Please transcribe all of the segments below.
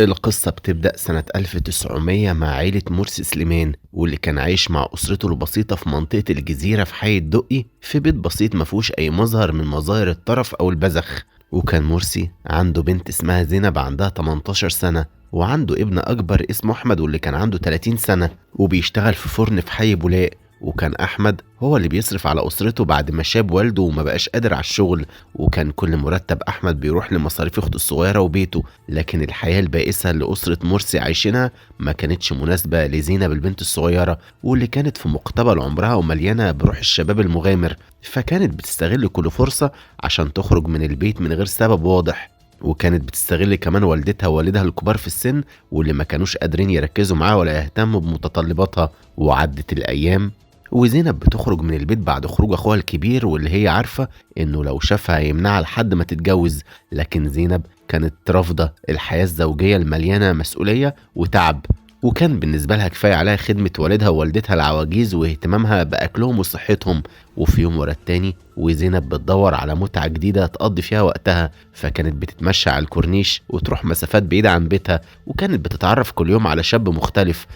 القصة بتبدأ سنة 1900 مع عيلة مرسي سليمان، واللي كان عايش مع أسرته البسيطة في منطقة الجزيرة في حي الدقي، في بيت بسيط مفهوش أي مظهر من مظاهر الترف أو البذخ. وكان مرسي عنده بنت اسمها زينب عندها 18 سنة، وعنده ابن أكبر اسمه أحمد واللي كان عنده 30 سنة، وبيشتغل في فرن في حي بولاق. وكان أحمد هو اللي بيصرف على أسرته بعد ما شاب والده وما بقاش قادر على الشغل، وكان كل مرتب أحمد بيروح لمصاريف أخته الصغيرة وبيته. لكن الحياة البائسة اللي أسرة مرسي عايشينها ما كانتش مناسبة لزينب البنت الصغيرة، واللي كانت في مقتبل عمرها ومليانة بروح الشباب المغامر، فكانت بتستغل كل فرصة عشان تخرج من البيت من غير سبب واضح. وكانت بتستغل كمان والدتها ووالدها الكبار في السن واللي ما كانوش قادرين يركزوا معاها ولا يهتموا بمتطلباتها. وعدت الأيام وزينب بتخرج من البيت بعد خروج أخوها الكبير، واللي هي عارفة إنه لو شافها هيمنعها لحد ما تتجوز. لكن زينب كانت رافضة الحياة الزوجية المليانة مسؤولية وتعب، وكان بالنسبة لها كفاية عليها خدمة والدها ووالدتها العواجيز واهتمامها بأكلهم وصحتهم. وفي يوم ورا التاني وزينب بتدور على متعة جديدة تقضي فيها وقتها، فكانت بتتمشى على الكورنيش وتروح مسافات بعيدة عن بيتها، وكانت بتتعرف كل يوم على شاب مختلف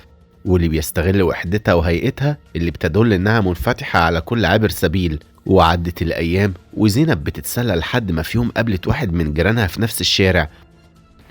واللي بيستغل وحدتها وهيئتها اللي بتدل إنها منفتحة على كل عابر سبيل. وعدت الأيام وزينب بتتسلى لحد ما في يوم قابلت واحد من جيرانها في نفس الشارع،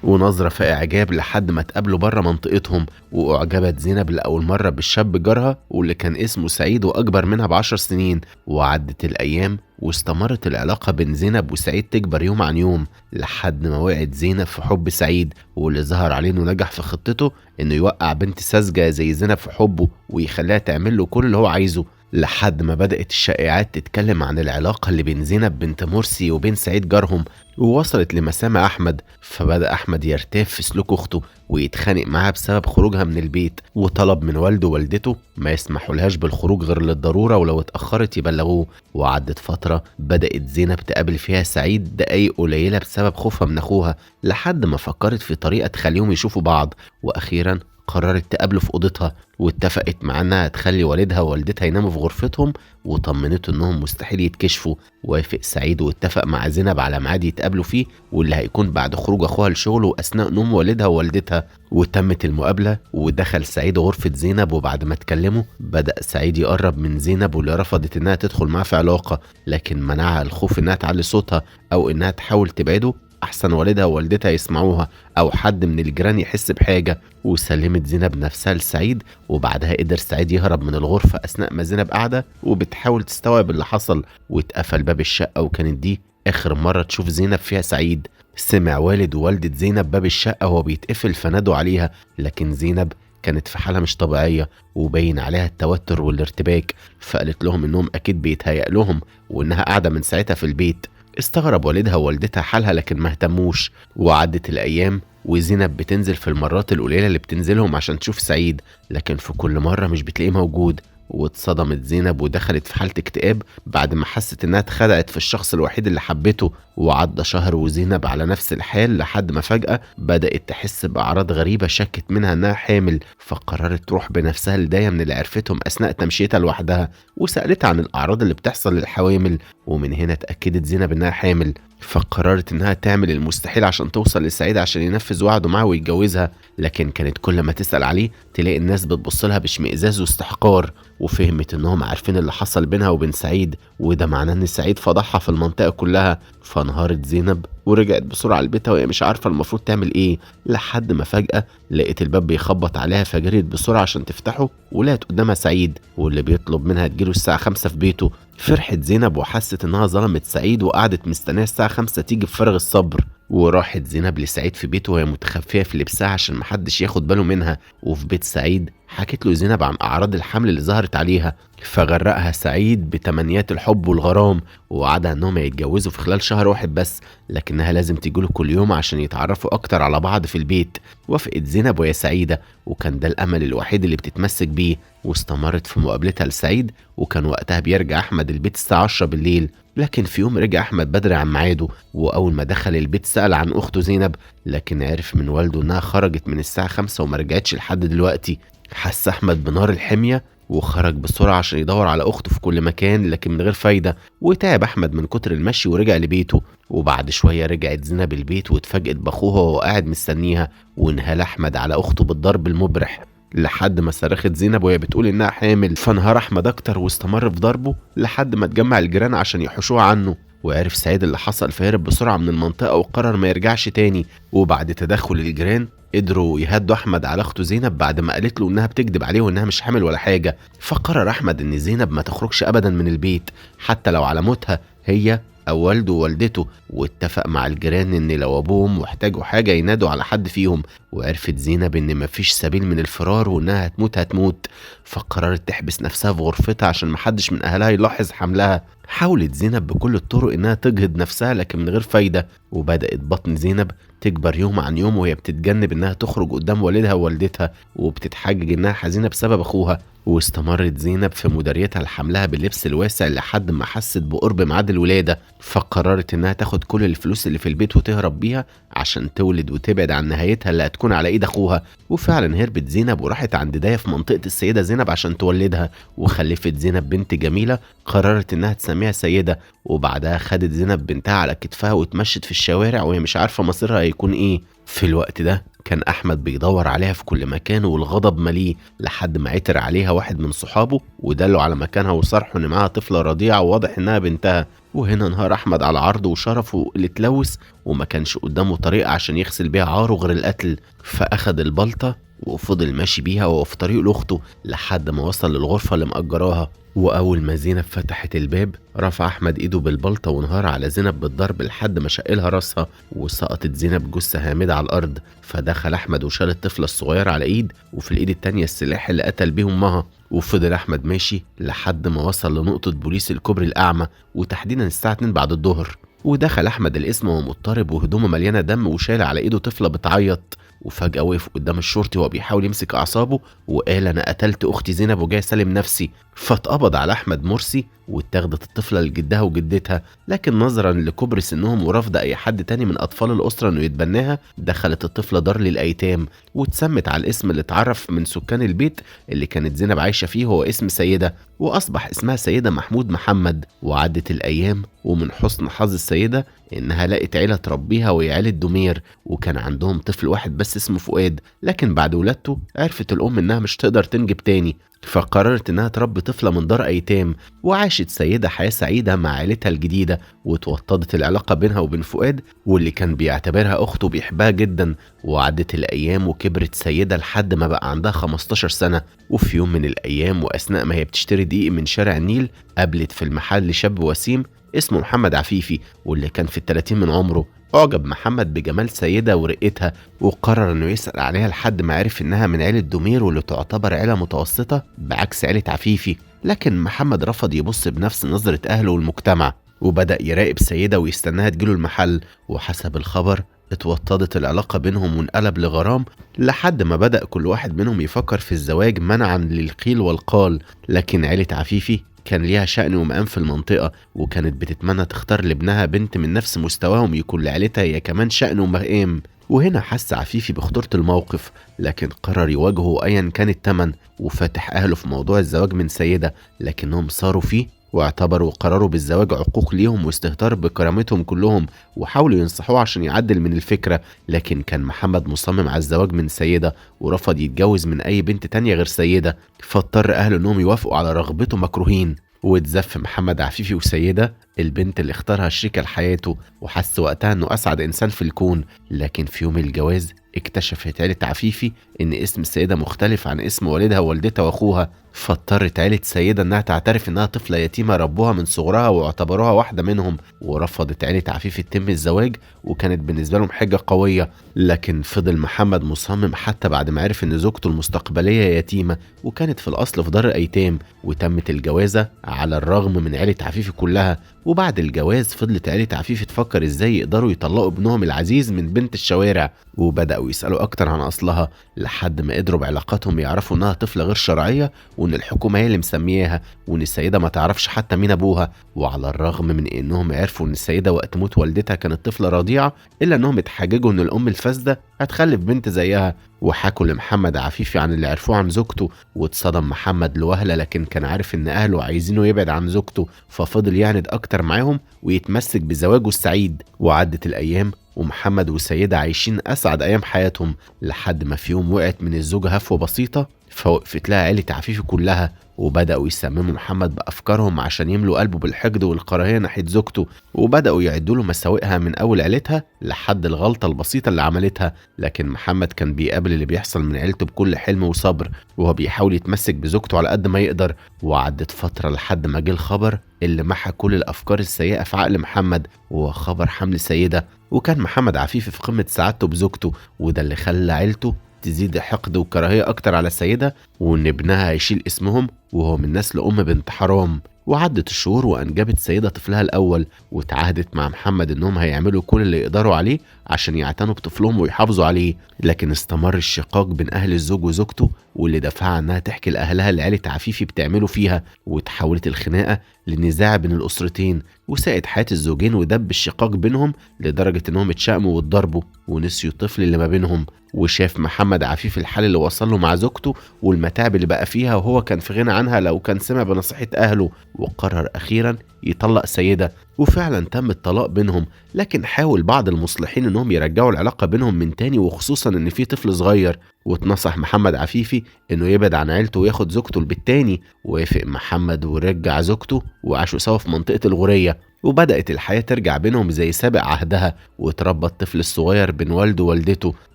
ونظرة في إعجاب لحد ما تقابلوا بره منطقتهم. وأعجبت زينب لأول مرة بالشاب جارها واللي كان اسمه سعيد وأكبر منها ب10 سنين. وعدت الأيام واستمرت العلاقة بين زينب وسعيد تكبر يوم عن يوم، لحد ما وقعت زينب في حب سعيد، واللي ظهر عليه إنه نجح في خطته إنه يوقع بنت ساذجة زي زينب في حبه ويخليها تعمل له كل اللي هو عايزه. لحد ما بدأت الشائعات تتكلم عن العلاقة اللي بين زينب بنت مرسي وبين سعيد جارهم، ووصلت لمسامع أحمد. فبدأ أحمد يرتاف في سلوك أخته ويتخانق معاها بسبب خروجها من البيت، وطلب من والده ووالدته ما يسمحولهاش بالخروج غير للضرورة، ولو اتأخرت يبلغوه. وعدت فترة بدأت زينب تقابل فيها سعيد دقايق قليلة بسبب خوفها من أخوها، لحد ما فكرت في طريقة تخليهم يشوفوا بعض. وأخيرا قررت تقابله في أوضتها، واتفقت مع انها تخلي والدها ووالدتها يناموا في غرفتهم، وطمنته انهم مستحيل يتكشفوا. وافق سعيد واتفق مع زينب على ميعاد يتقابلوا فيه، واللي هيكون بعد خروج اخوها لشغله واثناء نوم والدها ووالدتها. وتمت المقابله ودخل سعيد غرفه زينب، وبعد ما اتكلموا بدا سعيد يقرب من زينب واللي رفضت انها تدخل معاه في علاقه، لكن منعها الخوف انها تعلي صوتها او انها تحاول تبعده احسن والدها ووالدتها يسمعوها او حد من الجيران يحس بحاجه. وسلمت زينب نفسها لسعيد، وبعدها قدر سعيد يهرب من الغرفه اثناء ما زينب قاعده وبتحاول تستوعب اللي حصل، واتقفل باب الشقه، وكانت دي اخر مره تشوف زينب فيها سعيد. سمع والد ووالده زينب باب الشقه وهو بيتقفل فنادوا عليها، لكن زينب كانت في حالة مش طبيعية وباين عليها التوتر والارتباك، فقالت لهم انهم اكيد بيتهيأ لهم وانها قاعده من ساعتها في البيت. استغرب والدها ووالدتها حالها لكن ما اهتموش. وعدت الأيام وزينب بتنزل في المرات القليلة اللي بتنزلهم عشان تشوف سعيد، لكن في كل مرة مش بتلاقيه موجود. واتصدمت زينب ودخلت في حالة اكتئاب بعد ما حست انها اتخدعت في الشخص الوحيد اللي حبته. وعدى شهر وزينب على نفس الحال، لحد ما فجأة بدأت تحس بأعراض غريبة شكت منها انها حامل، فقررت تروح بنفسها لداية من اللي عرفتهم اثناء تمشيتها لوحدها، وسألتها عن الأعراض اللي بتحصل للحوامل، ومن هنا اتأكدت زينب انها حامل. فقررت انها تعمل المستحيل عشان توصل لسعيد عشان ينفذ وعده معاه ويتجوزها، لكن كانت كل ما تسأل عليه تلاقي الناس بتبص لها باشمئزاز واستحقار، وفهمت انهم عارفين اللي حصل بينها وبين سعيد، وده معناه ان سعيد فضحها في المنطقة كلها. فانهارت زينب ورجعت بسرعة لبيتها وهي مش عارفة المفروض تعمل ايه، لحد ما فجأة لقيت الباب بيخبط عليها، فجريت بسرعة عشان تفتحه، ولقت قدامها سعيد واللي بيطلب منها تجيله الساعة 5 في بيته. فرحت زينب وحست انها ظلمت سعيد، وقعدت مستنية الساعة 5 تيجي بفارغ الصبر. وراحت زينب لسعيد في بيته وهي متخفية في لبسها عشان محدش ياخد باله منها. وفي بيت سعيد حكت له زينب عن أعراض الحمل اللي ظهرت عليها، فغرقها سعيد بتمنيات الحب والغرام، ووعدها انهم يتجوزوا في خلال شهر واحد بس، لكنها لازم تجيله كل يوم عشان يتعرفوا اكتر على بعض في البيت. وافقت زينب وهي سعيدة، وكان ده الامل الوحيد اللي بتتمسك بيه. واستمرت في مقابلتها لسعيد، وكان وقتها بيرجع احمد البيت الساعة 10 بالليل، لكن في يوم رجع احمد بدري عن ميعاده، واول ما دخل البيت سأل عن اخته زينب، لكن عرف من والده انها خرجت من الساعة 5 وما رجعتش لحد دلوقتي. حس أحمد بنار الحمية وخرج بسرعة عشان يدور على أخته في كل مكان، لكن من غير فايدة. وتعب أحمد من كتر المشي ورجع لبيته. وبعد شوية رجعت زينب البيت واتفاجئت بأخوها وهو قاعد مستنيها، وانهال أحمد على أخته بالضرب المبرح لحد ما صرخت زينب وهي بتقول إنها حامل. فانهار أحمد أكتر واستمر في ضربه لحد ما اتجمع الجيران عشان يحوشوه عنه. وعرف سعيد اللي حصل فهرب بسرعة من المنطقة وقرر ما يرجعش تاني. وبعد تدخل الجيران قدروا يهدوا أحمد على أخته زينب بعد ما قالت له إنها بتكذب عليه وإنها مش حامل ولا حاجة. فقرر أحمد إن زينب ما تخرجش أبدا من البيت حتى لو على موتها هي أو والده ووالدته، واتفق مع الجيران إن لو أبوهم واحتاجوا حاجة ينادوا على حد فيهم. وعرفت زينب إن مفيش سبيل من الفرار وإنها هتموت هتموت، فقررت تحبس نفسها في غرفتها عشان محدش من أهلها يلاحظ حملها. حاولت زينب بكل الطرق إنها تجهد نفسها لكن من غير فايدة، وبدأت بطن زينب تكبر يوم عن يوم وهي بتتجنب إنها تخرج قدام والدها ووالدتها، وبتتحجج إنها حزينة بسبب أخوها. واستمرت زينب في مداريتها لحملها باللبس الواسع لحد ما حست بقرب ميعاد الولادة، فقررت إنها تاخد كل الفلوس اللي في البيت وتهرب بيها عشان تولد وتبعد عن نهايتها اللي هتكون على إيد أخوها. وفعلا هربت زينب وراحت عند داية في منطقة السيدة زينب عشان تولدها، وخلفت زينب بنت جميلة قررت إنها تسميها سيدة. وبعدها خدت زينب بنتها على كتفها واتمشت في الشوارع وهي مش عارفة مصيرها هيكون إيه. في الوقت ده كان أحمد بيدور عليها في كل مكان والغضب مليه، لحد ما عثر عليها واحد من صحابه ودله على مكانها وصرحه إن معاها طفلة رضيعة وواضح إنها بنتها. وهنا انهار أحمد على عرضه وشرفه اللي اتلوث، وما كانش قدامه طريقة عشان يغسل بيها عاره غير القتل. فأخد البلطة وفضل ماشي بيها وهو في طريق لأخته لحد ما وصل للغرفة اللي مأجراها. وأول ما زينب فتحت الباب رفع أحمد إيده بالبلطة وانهار على زينب بالضرب لحد ما شقلها راسها، وسقطت زينب جثة هامدة على الأرض. فدخل أحمد وشال الطفلة الصغيرة على إيد، وفي الإيد التانية السلاح اللي قتل بيه أمها. وفضل أحمد ماشي لحد ما وصل لنقطة بوليس الكوبري الأعمى، وتحديدا الساعة 2 بعد الظهر. ودخل أحمد القسم وهو مضطرب وهدومه مليانة دم وشال على إيده طفلة بتعيط. وفجأة وقف قدام الشرطي وهو بيحاول يمسك أعصابه وقال أنا قتلت أختي زينب وجاي أسلم نفسي. فاتقبض على أحمد مرسي واتاخدت الطفلة لجدها وجدتها، لكن نظرا لكبر سنهم ورفض أي حد تاني من أطفال الأسرة إنه يتبناها، دخلت الطفلة دار للأيتام واتسمت على الاسم اللي اتعرف من سكان البيت اللي كانت زينب عايشة فيه، هو اسم سيدة، وأصبح اسمها سيدة محمود محمد. وعدت الأيام، ومن حسن حظ السيدة إنها لقت عيلة تربيها وهي عيلة دمير، وكان عندهم طفل واحد بس اسمه فؤاد، لكن بعد ولادته عرفت الأم إنها مش تقدر تنجب تاني، فقررت إنها تربي طفلة من دار أيتام. وعاشت سيدة حياة سعيدة مع عيلتها الجديدة، وتوطدت العلاقة بينها وبين فؤاد واللي كان بيعتبرها أخته وبيحبها جدا. وعدت الأيام وكبرت سيدة لحد ما بقى عندها 15 سنة. وفي يوم من الأيام وأثناء ما هي بتشتري دقيق من شارع النيل، قابلت في المحل شاب وسيم اسمه محمد عفيفي، واللي كان في 30 من عمره. أعجب محمد بجمال سيدة ورقتها، وقرر إنه يسأل عليها لحد ما عرف إنها من عيلة دمير واللي تعتبر عيلة متوسطة بعكس عيلة عفيفي. لكن محمد رفض يبص بنفس نظرة أهله والمجتمع، وبدأ يراقب سيدة ويستناها تجيله المحل. وحسب الخبر اتوطدت العلاقة بينهم وانقلب لغرام، لحد ما بدأ كل واحد منهم يفكر في الزواج منعا للقيل والقال. لكن عيلة عفيفي كان ليها شأن ومقام في المنطقة، وكانت بتتمنى تختار لابنها بنت من نفس مستواهم يكون لعيلتها هي كمان شأن ومقام. وهنا حس عفيفي بخطورة الموقف، لكن قرر يواجهه أيا كان التمن، وفتح أهله في موضوع الزواج من سيدة، لكنهم صاروا فيه واعتبروا قراروا بالزواج عقوق ليهم واستهتار بكرامتهم كلهم، وحاولوا ينصحوه عشان يعدل من الفكرة. لكن كان محمد مصمم على الزواج من سيدة ورفض يتجوز من أي بنت تانية غير سيدة، فاضطر أهله إنهم يوافقوا على رغبته مكروهين. واتزف محمد عفيفي وسيدة البنت اللي اختارها شريكة لحياته، وحس وقتها انه اسعد انسان في الكون. لكن في يوم الجواز اكتشفت عيلة عفيفي ان اسم السيدة مختلف عن اسم والدها ووالدتها واخوها، فاضطرت عيلة سيدة انها تعترف انها طفلة يتيمة ربوها من صغرها واعتبروها واحدة منهم. ورفضت عيلة عفيفي تتم الزواج، وكانت بالنسبة لهم حجة قوية. لكن فضل محمد مصمم حتى بعد ما عرف ان زوجته المستقبلية يتيمة وكانت في الاصل في دار الايتام، وتمت الجوازة على الرغم من عيلة عفيفي كلها. وبعد الجواز فضلت عيلة عفيفي تفكر ازاي يقدروا يطلقوا ابنهم العزيز من بنت الشوارع، وبدأوا يسألوا اكتر عن اصلها لحد ما قدروا بعلاقاتهم يعرفوا انها طفلة غير شرعية وان الحكومة هي اللي مسمياها، وان السيدة ما تعرفش حتى مين ابوها. وعلى الرغم من انهم عرفوا ان السيدة وقت موت والدتها كانت طفلة رضيعة، الا انهم اتحججوا ان الام الفاسدة هتخلف بنت زيها. وحكوا لمحمد عفيفي عن اللي عرفوه عن زوجته، واتصدم محمد لوهلة، لكن كان عارف ان اهله عايزينه يبعد عن زوجته، ففضل يعند اكتر معاهم ويتمسك بزواجه السعيد. وعدت الايام ومحمد وسيدة عايشين اسعد ايام حياتهم، لحد ما في يوم وقعت من الزوجة هفوة بسيطة، فوقفت لها عيلة عفيفي كلها، وبدأوا يسمموا محمد بأفكارهم عشان يملوا قلبه بالحقد والكراهية ناحية زوجته، وبدأوا يعدوا له مساوئها من أول عيلتها لحد الغلطة البسيطة اللي عملتها. لكن محمد كان بيقابل اللي بيحصل من عيلته بكل حلم وصبر، وهو بيحاول يتمسك بزوجته على قد ما يقدر. وعدت فترة لحد ما جه الخبر اللي محى كل الأفكار السيئة في عقل محمد، وهو خبر حمل سيدة. وكان محمد عفيفي في قمة سعادته بزوجته، وده اللي خلى عيلته تزيد حقد وكراهية أكتر على السيدة، وإن ابنها هيشيل اسمهم وهو من نسل أم بنت حرام. وعدت الشهور وأنجبت سيدة طفلها الأول، وتعهدت مع محمد إنهم هيعملوا كل اللي يقدروا عليه عشان يعتنوا بطفلهم ويحافظوا عليه. لكن استمر الشقاق بين أهل الزوج وزوجته، واللي دفعها إنها تحكي لأهلها اللي عيلة عفيفي بتعمله فيها، وتحولت الخناقة لنزاع بين الأسرتين، وساءت حياة الزوجين ودب الشقاق بينهم لدرجة إنهم اتشائموا واتضربوا ونسيوا الطفل اللي ما بينهم. وشاف محمد عفيفي الحال اللي وصل له مع زوجته والمتاعب اللي بقى فيها، وهو كان في غنى عنها لو كان سمع بنصيحة أهله، وقرر أخيرا يطلق سيدة. وفعلا تم الطلاق بينهم، لكن حاول بعض المصلحين انهم يرجعوا العلاقة بينهم من تاني، وخصوصا ان في طفل صغير. واتنصح محمد عفيفي انه يبعد عن عيلته وياخد زوجته البيت تاني. وافق محمد ورجع زوجته وعاشوا سوا في منطقة الغورية، وبدأت الحياة ترجع بينهم زي سابق عهدها، وتربى الطفل الصغير بين والده ووالدته.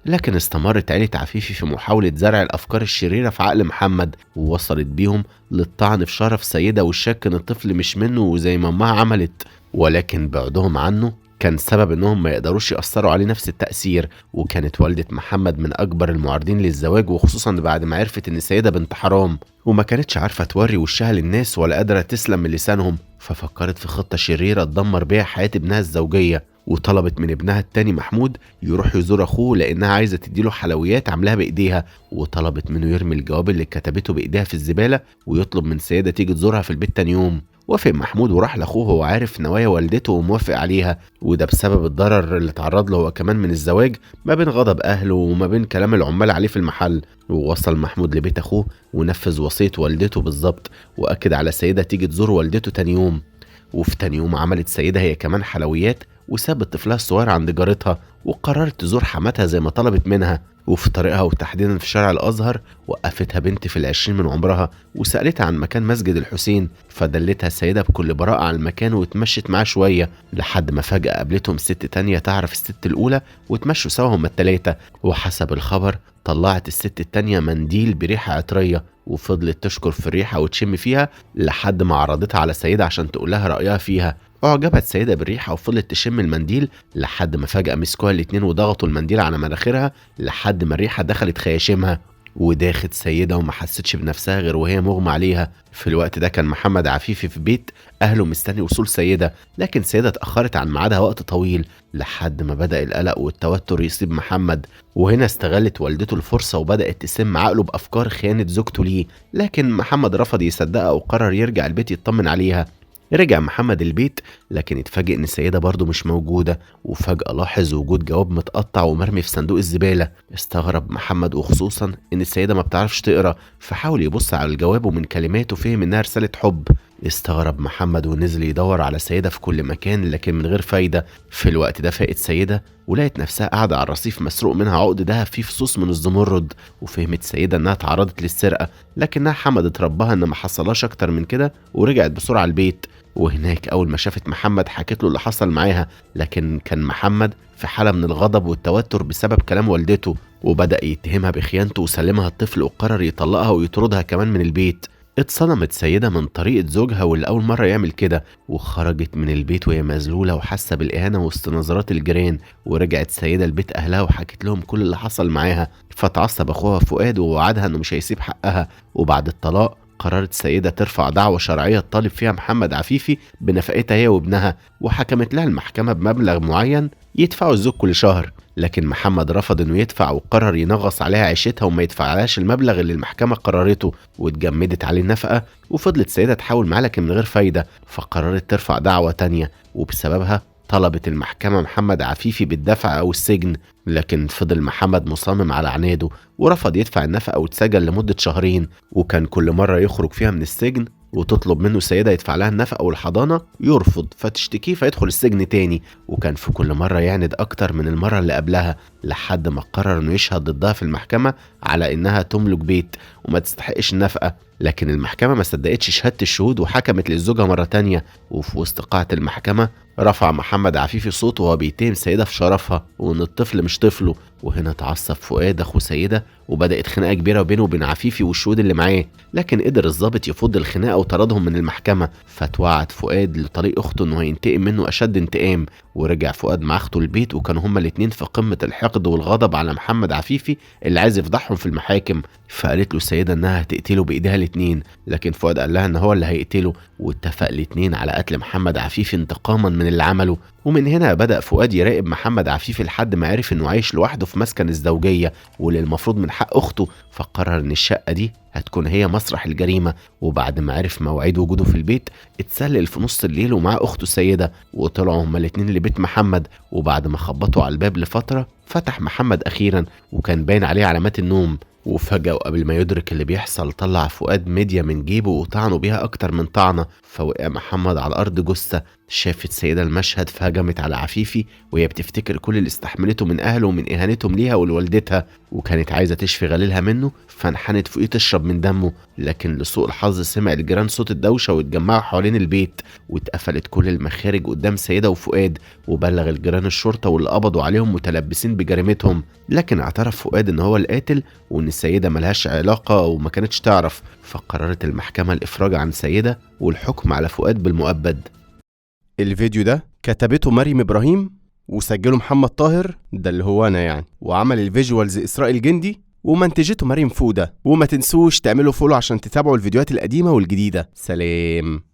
لكن استمرت عيلة عفيفي في محاولة زرع الأفكار الشريرة في عقل محمد، ووصلت بيهم للطعن في شرف سيدة والشك إن الطفل مش منه وزي ما أمها عملت. ولكن بعدهم عنه كان سبب انهم ما يقدروش يأثروا عليه نفس التأثير. وكانت والدة محمد من اكبر المعارضين للزواج، وخصوصا بعد ما عرفت ان السيدة بنت حرام، وما كانتش عارفة توري وشها للناس ولا قادرة تسلم من لسانهم، ففكرت في خطة شريرة تدمر بيها حياة ابنها الزوجية. وطلبت من ابنها التاني محمود يروح يزور اخوه لانها عايزة تديله حلويات عاملاها بايديها، وطلبت منه يرمي الجواب اللي كتبته بايديها في الزبالة ويطلب من سيدة تيجي تزورها في البيت تاني يوم. وافق محمود وراح لاخوه وهو عارف نوايا والدته وموافق عليها، وده بسبب الضرر اللي اتعرض له هو كمان من الزواج، ما بين غضب اهله وما بين كلام العمال عليه في المحل. ووصل محمود لبيت اخوه ونفذ وصية والدته بالظبط، واكد على سيدة تيجي تزور والدته تاني يوم. وفي تاني يوم عملت سيدة هي كمان حلويات وسابت طفلها الصغير عند جارتها، وقررت تزور حماتها زي ما طلبت منها. وفي طريقها وتحديدا في شارع الازهر وقفتها بنت في 20 من عمرها وسالتها عن مكان مسجد الحسين، فدلتها السيدة بكل براءه على المكان واتمشت معاه شوية، لحد ما فجاة قابلتهم ست تانية تعرف الست الاولى واتمشوا سوا هما التلاتة. وحسب الخبر طلعت الست التانية منديل بريحه عطريه، وفضلت تشكر في الريحة وتشم فيها لحد ما عرضتها على السيدة عشان تقولها رايها فيها. اعجبت السيدة بالريحه وفضلت تشم المنديل لحد ما فجاة مسكوها الاتنين وضغطوا المنديل على مناخيرها لحد ما الريحة دخلت خياشيمها، وداخت سيده وما حستش بنفسها غير وهي مغمى عليها. في الوقت ده كان محمد عفيفي في بيت اهله مستني وصول سيده، لكن سيده اتاخرت عن ميعادها وقت طويل لحد ما بدا القلق والتوتر يصيب محمد. وهنا استغلت والدته الفرصة وبدات تسم عقله بافكار خيانة زوجته ليه، لكن محمد رفض يصدقها وقرر يرجع البيت يطمن عليها. رجع محمد البيت لكن اتفاجئ ان السيدة برضو مش موجودة، وفجأة لاحظ وجود جواب متقطع ومرمي في صندوق الزبالة. استغرب محمد وخصوصا ان السيدة ما بتعرفش تقرا، فحاول يبص على الجواب ومن كلماته فهم انها رسالة حب. استغرب محمد ونزل يدور على السيدة في كل مكان لكن من غير فايدة. في الوقت ده فاقت سيدة ولقت نفسها قاعدة على الرصيف مسروق منها عقد دهب فيه فصوص من الزمرد، وفهمت سيدة انها تعرضت للسرقة، لكنها حمدت ربها ان ما حصلهاش اكتر من كده ورجعت بسرعة البيت. وهناك اول ما شافت محمد حكت له اللي حصل معاها، لكن كان محمد في حالة من الغضب والتوتر بسبب كلام والدته، وبدأ يتهمها بخيانته وسلمها الطفل وقرر يطلقها ويطردها كمان من البيت. اتصدمت سيدة من طريقة زوجها واللي أول مرة يعمل كده، وخرجت من البيت وهي مذلولة وحاسة بالإهانة وسط نظرات الجيران. ورجعت سيدة لبيت أهلها وحكت لهم كل اللي حصل معاها، فتعصب أخوها فؤاد ووعدها إنه مش هيسيب حقها. وبعد الطلاق قررت سيدة ترفع دعوة شرعية تطالب فيها محمد عفيفي بنفقتها هي وابنها، وحكمت لها المحكمة بمبلغ معين يدفعه الزوج كل شهر. لكن محمد رفض انه يدفع وقرر ينغص عليها عيشتها وما يدفعلهاش المبلغ اللي المحكمة قررته، واتجمدت عليه النفقة. وفضلت سيدة تحاول معاه لكن من غير فايدة، فقررت ترفع دعوة تانية، وبسببها طلبت المحكمة محمد عفيفي بالدفع أو السجن. لكن فضل محمد مصمم على عناده ورفض يدفع النفقة واتسجن لمدة شهرين، وكان كل مرة يخرج فيها من السجن وتطلب منه سيدة يدفع لها النفقة والحضانة يرفض، فتشتكيه فيدخل السجن تاني، وكان في كل مرة يعند أكتر من المرة اللي قبلها، لحد ما قرر إنه يشهد ضدها في المحكمة على إنها تملك بيت وما تستحقش النفقة. لكن المحكمة ما صدقتش شهادة الشهود وحكمت للزوجة مرة تانية. وفي وسط قاعة المحكمة رفع محمد عفيفي صوته وهو بيتهم سيدة في شرفها وإن الطفل مش طفله، وهنا اتعصب فؤاد أخو سيدة وبدأت خناقة كبيرة بينه وبين عفيفي والشهود اللي معاه، لكن قدر الضابط يفض الخناقة وطردهم من المحكمة. فتوعد فؤاد لطريق أخته إنه هينتقم منه أشد انتقام، ورجع فؤاد مع أخته البيت، وكانوا هما الاتنين في قمة الحقد والغضب على محمد عفيفي اللي عايز يفضحهم في المحاكم. فقالت له السيدة إنها هتقتله بإيديها الاتنين، لكن فؤاد قال لها إن هو اللي هيقتله، واتفق الاتنين على قتل محمد عفيفي انتقاما من اللي عمله. ومن هنا بدأ فؤاد يراقب محمد عفيفي لحد ما عرف إنه عايش لوحده في مسكن الزوجية واللي المفروض من حق أخته، فقرر إن الشقة دي هتكون هي مسرح الجريمة. وبعد ما عرف مواعيد وجوده في البيت اتسلل في نص الليل ومعاه أخته السيدة، وطلعوا هما الاتنين لبيت محمد. وبعد ما خبطوا على الباب لفترة فتح محمد أخيرا، وكان باين عليه علامات النوم. وفجأة وقبل ما يدرك اللي بيحصل طلع فؤاد ميديا من جيبه وطعنه بيها أكتر من طعنة، فوقع محمد على الأرض جثة. شافت سيدة المشهد فهجمت على عفيفي وهي بتفتكر كل اللي استحملته من أهله ومن إهانتهم ليها ولوالدتها، وكانت عايزة تشفي غليلها منه، فانحنت فوقيه تشرب من دمه. لكن لسوء الحظ سمع الجيران صوت الدوشة واتجمعوا حوالين البيت، واتقفلت كل المخارج قدام سيدة وفؤاد، وبلغ الجيران الشرطة واللي قبضوا عليهم متلبسين بجريمتهم. لكن اعترف فؤاد ان هو القاتل وان السيدة ملهاش علاقة وما كانتش تعرف، فقررت المحكمة الإفراج عن سيدة والحكم على فؤاد بالمؤبد. الفيديو ده كتبته مريم إبراهيم وسجله محمد طاهر، ده اللي هو أنا يعني، وعمل ال visuals إسراء الجندي، ومنتجته مريم فودة. وما تنسوش تعملوا follow عشان تتابعوا الفيديوهات القديمة والجديدة. سلام.